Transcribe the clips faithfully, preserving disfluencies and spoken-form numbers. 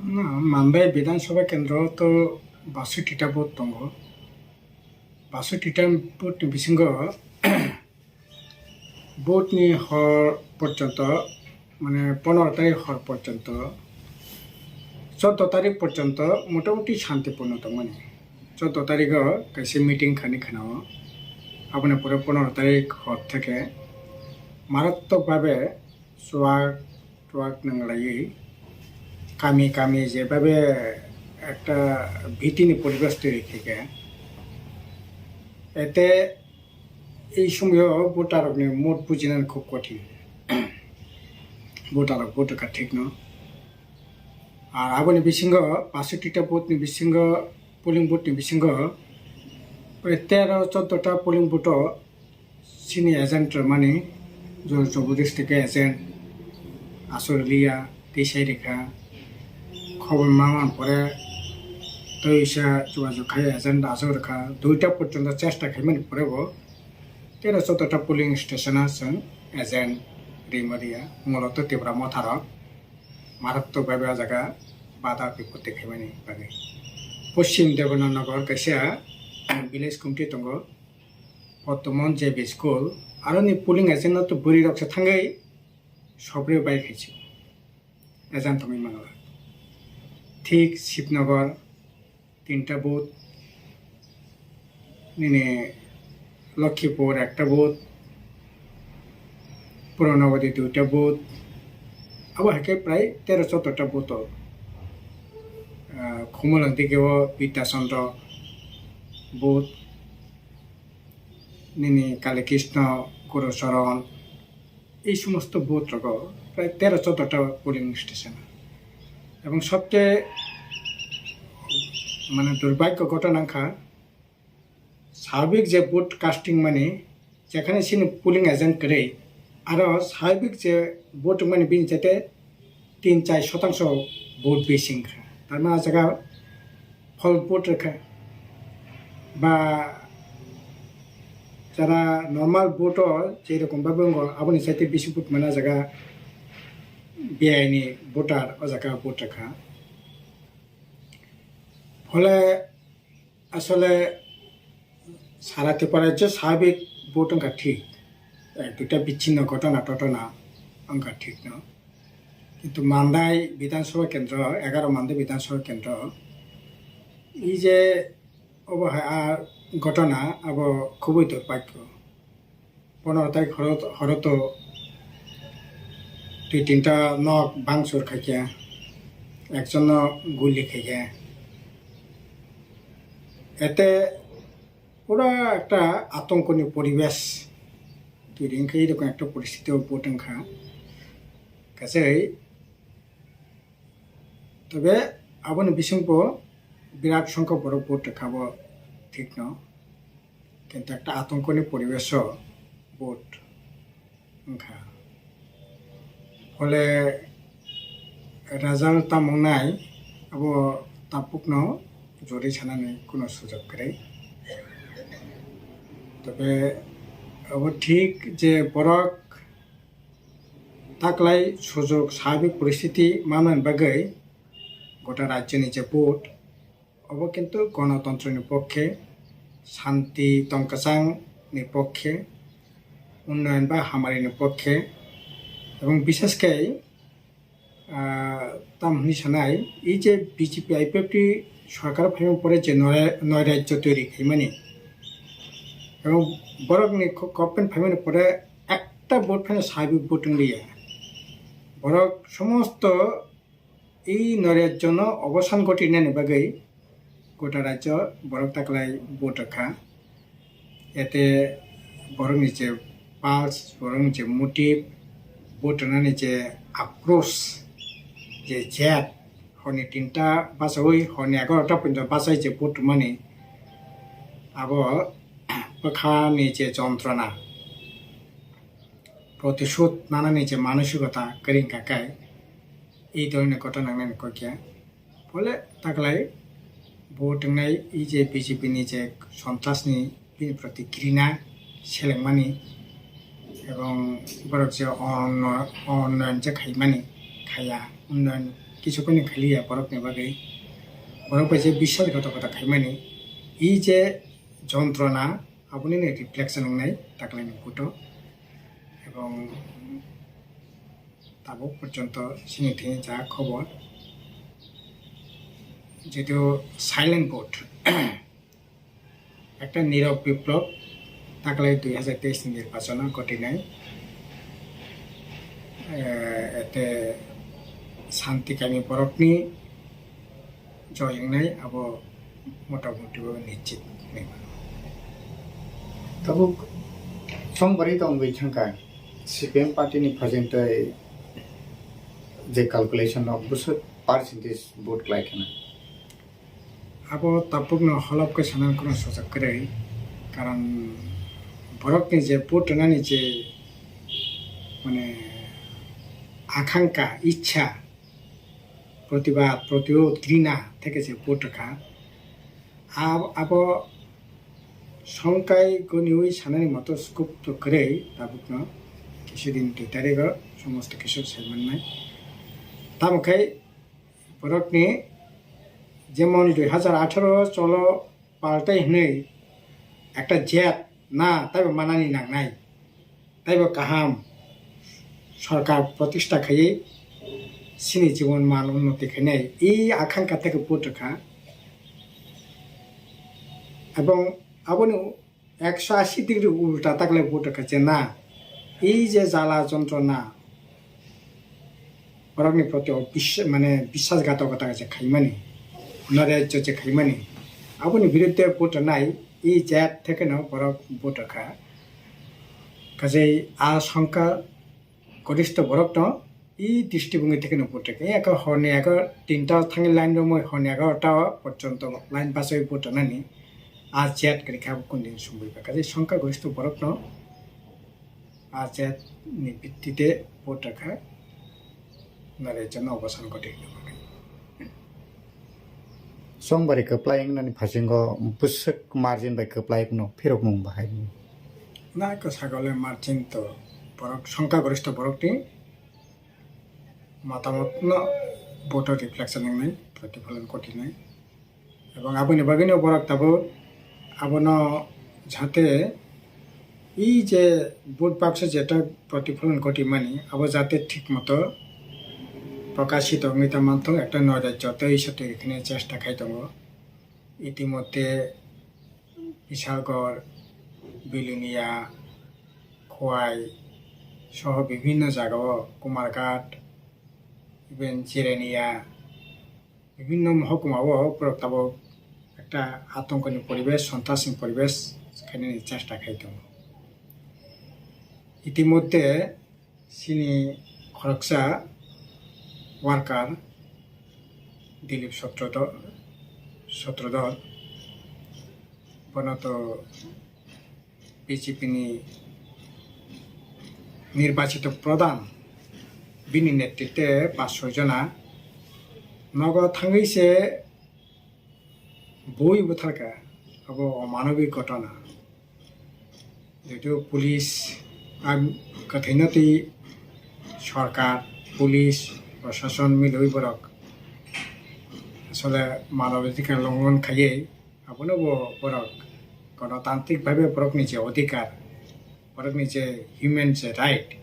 Mandai Bidhan Sabha Kendro to baswtita booth tongo. Baswtita booth ni bisingo vote ni hor porjonto, mane, pondro tarik hor porjonto, chordo tarik porjonto motamuti shantiporno tongmani. Chordo tarigo kaisa meeting khani khwnao, aboni pore pondro tarik hor theke maratwk babe chuak chuak nwnglaiwi kami kami jebabe ekta bhitini poribesh toiri khaikha. Ete ei somoyo voter rokni mood bujinani khub kothin. Voter rok vote wngkha thikno. Ar aboni bisingo baswtita booth ni bisingo, polling booth ni bisingo prai tero chordo ta polling booth o chini agent rwmani, Jor Jobodis tei khe agent aswk rwliya, tei sai rwkha. Khobor ma man pore tei sa jogajog khai agent aswk rwkha. Duita porjonto chesta khaimani pore bo tero chordo ta polling station o chwng agent rima riya. Molo to Tipra Motha rok maratwk bai bai o jaga bada bipoti khaimani bagwi. Poschim Debananagar kaisa village committee tongo, Pottomon J B school, aroni polling agent no to bwrwi rok se thangwi sopre bai khaisi agent thangwi mangla. Thik Shibnagar tinta booth, nini Lokhipur ekta booth, Puranabadi duita booth, abo hai khe prai tero chordo ta booth o. Ah, Khumulwng dike o Bidya Chandra booth, nini Kali Krishna, Guru Charan, ei somosto booth rogo prai tero chordo ta polling station. Ebong sobche mane durbhagyo ghotona wngkha, sabik je vote casting mani, jekhane chini polling agent kwrwi, aro sabik je vote wngmani bini jate tin char shotangso vote bisi wngkha. Tar mane ah jaga false vote rwkha. Ba jara normal vote o je rokom bhabe wngo, aboni saite bisi vote mane ah jaga B I ni voter o jaga vote rwkha. Phole asole sara Tripura rajyo sabik vote wngkha thik, eh, duita bichinno ghotona totona wngkha thikno. Kintu Mandai Bidhan Sabha Kendro, egaro Mandai Bidhan Sabha Kendro, ei je obo hai a ghotona abo khubui durbhagyo. Pondro tarik horo, horo to dui tinta nok bangchur khaikha, ekjon no guli khaikha. Ete pura ekta atongkoni poribesh toiri wngkha, erokom ekta poristiti o vote wngkha. Kaisa Tobe aboni bisingbo birat songkha borok vote rwkha bo thikno, kintu ekta atongkoni poribesh o vote wngkha. Phole result tamo wngnai abo tabukno jori sanani kuno sujok kwrwi. Tobe abo thik je borok taklai sujok sabik poristiti manmani bagwi gota rajyoni je vote, obo kintu gonotontroni pokkhe, shanti tongkwchangni pokkhe, unnoyon ba hamarini pokkhe, ebong bishesh khe, ah, tamo hwnwi sanai, ei je B J P I P F T sorkar phaimani pore je noi, noi rajyo toiri khaimani, ebong borokni go-, government phaimani pore ekta vote phano sabik vote wngliya. Borok somosto ei noi rajyono obosan ghotinani bagwi gota rajyo borok taklai vote rwkha. Ete borokni je pulse, borokni je motive, vote rwnani je approach, je jeb, horni tinta bachaui horni egarota porjonto bachai je vote rwmani, abo bwkhani je jontrona, protishodh nanani je manosikota kwrwi wngkha khe, ei dhoroner ghotona wngnani kok ya. Phole taklai bo twngnai ei je B J P ni je sontrasni bini proti grina selengmani ebong borok je onno-, onnoyon je khaimani khaiya, unnoyon kisu kuni khaliya borokni bagwi, borok bai je biswasghatokota khaimani, i je jontrona, aboni reflection wngnai taklaini vote o. Ebong tabuk porjonto chini thani ja khobor, jehetu silent vote, ekta Nirav Biplab taklai dui hazar teis ni nirbachono ghotinai, eh, ete shanti kami borokni joy wngnai abo motamuti bo nischit hinwi mano. Tabuk song bari tongwi thangkha C P M party ni phajeng tei je calculation rok bwswk percentage vote klai kheno. Abo tabukno holop khe sanani kheno sojak kwrwi, karon borokni je vote rwnani je mane akhanka, ichha, protibad, protirod, grina theke je vote rwkha. Ab-, abo songkai goniwi sanani moto scope to kwrwi tabukno, kisa din dui tarigo somosto kisa sai mannai. Tamo khai borokni jemon dui hazar atharo cholo paltai hinwi ekta jet na taibo manani nangnai. Taibo kaham sorkar protista khaiwi chini jibon mal unnoti khainai i akhanka theke vote rwkha. Ebong aboni ekso ashi degree ulta taklai vote rwkha je na i je jala jontrona borokni proti o bis-, mane biswasghatokota je khaimani, norajyo je khaimani, aboni biruddhe vote rwnai i jet thekeno borok vote rwkha. Kaje a songkha goristo borokno i district wngwi thekeno vote rwkha. Eko horni eko tinta thangwi line romwi horni egarota porjonto line bachai vote rwnani a jet kwrwikha abo kundin sumui ba. Kaje songkha goristo borokno a jet ni bittite vote rwkha. Nare jano obosan ghote. Songbari kwplai wngnani phasingo bwswk margin bai kwplai phano phirokmung bahai. Na ko sagole margin to borok songkha goristo borok ni matamot no vote reflection wngnai, protipholon ghotinai. Ebong aboni bagwino borok tabuk abono jate i je vote baksa jeta protipholon ghotimani abo jate thik moto prokashito wngwi ta manthok, ekta noi rajyo tei iso twi rwkhani chesta khai tongo. Itimodhye Bishalgarh, Belonia, Khowai soho bibhinno jagao, Kumarghat, even Jirania, bibhinno mohokuma o borok tabuk ekta atongkoni poribesh, sontrasni poribesh khainani chesta khai tongo. Itimodhye chini khoroksa worker Dilip Sotrodol, Sotrodol, bono to B J P ni nirbachito pradhan, bini netritwe pas soi jona nogo thangwi se bui butharkha, abo omanobik ghotona. Jehetu police, ang kwthwino twi sorkar, police, prosason milwi borok asole manobadhikar longhon khaiwi abono bo borok gonotantrik bhabe borokni je odhikar, borokni je human je right,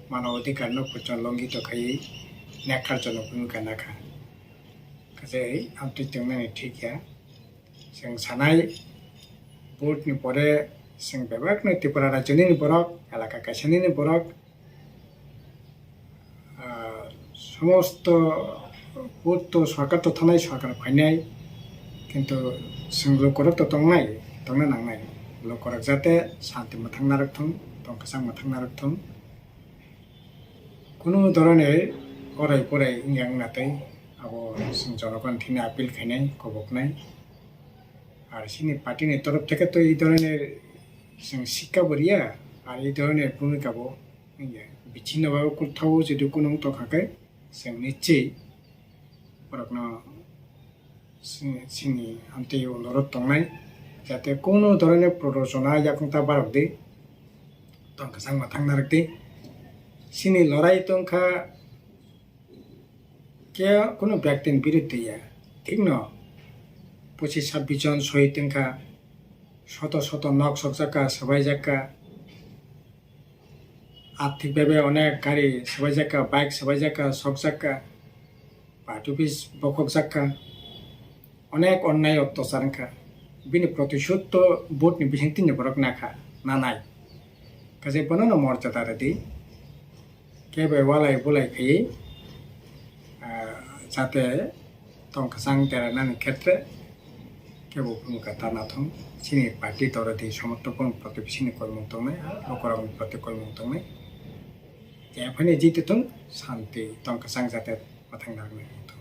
mano odhikar no kuchon longito khaiwi nekharjano bhumika nakha. Kaje amtwi tongnani thik ya. Chwng sanai vote ni pore chwng bebak no Tripura rajyo nini borok, elaka kaisa nini borok, ah, somosto vote to sorkar to thanai, sorkar phainai, kintu chwng lukurok to tongnai, tongna nangnai. Lukurok jate shanti mwthang narwk thung, tong kwchang mwthang narwk thung. Kunu dhoroner orai porai wngya wngna tei abo chwng jonogon thini appeal khainai, koboknai. Ar chini party ni torof theke to ei dhoroner chwng sikka bo riya, ar ei dhoroner bhumika bo wngya. Bichino babu kwthao jodi kunu wng tongkha khe chwng nichwi borokno chini, chini amtwi onurot tongnai, jate kunu dhoroner prodochona yakung ta barok di, tong kwchang mwthang narwk di. Chini lorai tongkha, Kunu byaktini biruddhe ya. Thikno pochis sabbish jon sohid wngkha, soto soto nok sokjakka, swbaijakka, athik bhabe onek gari swbaijakka, bike swbaijakka, sokjakka, party office bokhokjakka, onek onnai ottachar wngkha. Bini protishodh to vote ni bising tini borok nakha, nanai. Kaje bono no morjada rwdi. Kebo walai bulai khaiwi, ah, jate tong kwchang dera nani khetre kebo bumika ta nathung. Chini party doro di somorthok bumung proti chini koimung tongnai, ah, lukurokni proti koimung tongnai. Je phani jiti thung, santi tong kwchang jate mathang narwknai wng thung.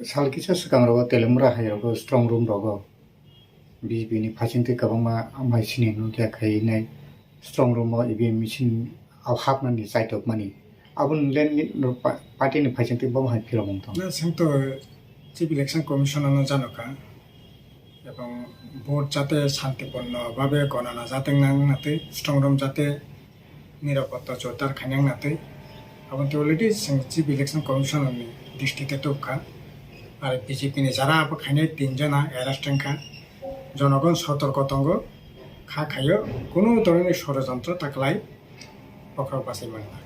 Sal kisa swkang rogo Telemura hai rogo strong room rogo B J P ni phaisingtwi kwbangma amhai sini nukya khainai strong room o E V M machine o hapnani chaitokmani. Aboni len ni pa-, party ni phaisingtwi bomo hai phirok wng thang. Na, sengto Chief Election Commission ano jano kha. Ebong vote jate shantiporno bhabe gonana jate nang natwi, strong room jate nirapotta jordar khainang natwi. Aboni twi already chwng Chief Election Commission ni district e tubkha. Ar B J P ni jara abo khainai tin jona arrest wngkha. Jonogon sotorko tongo, kha khaio, kunu dhoroner sorojontro ta kwlai bokhorok bachai manya.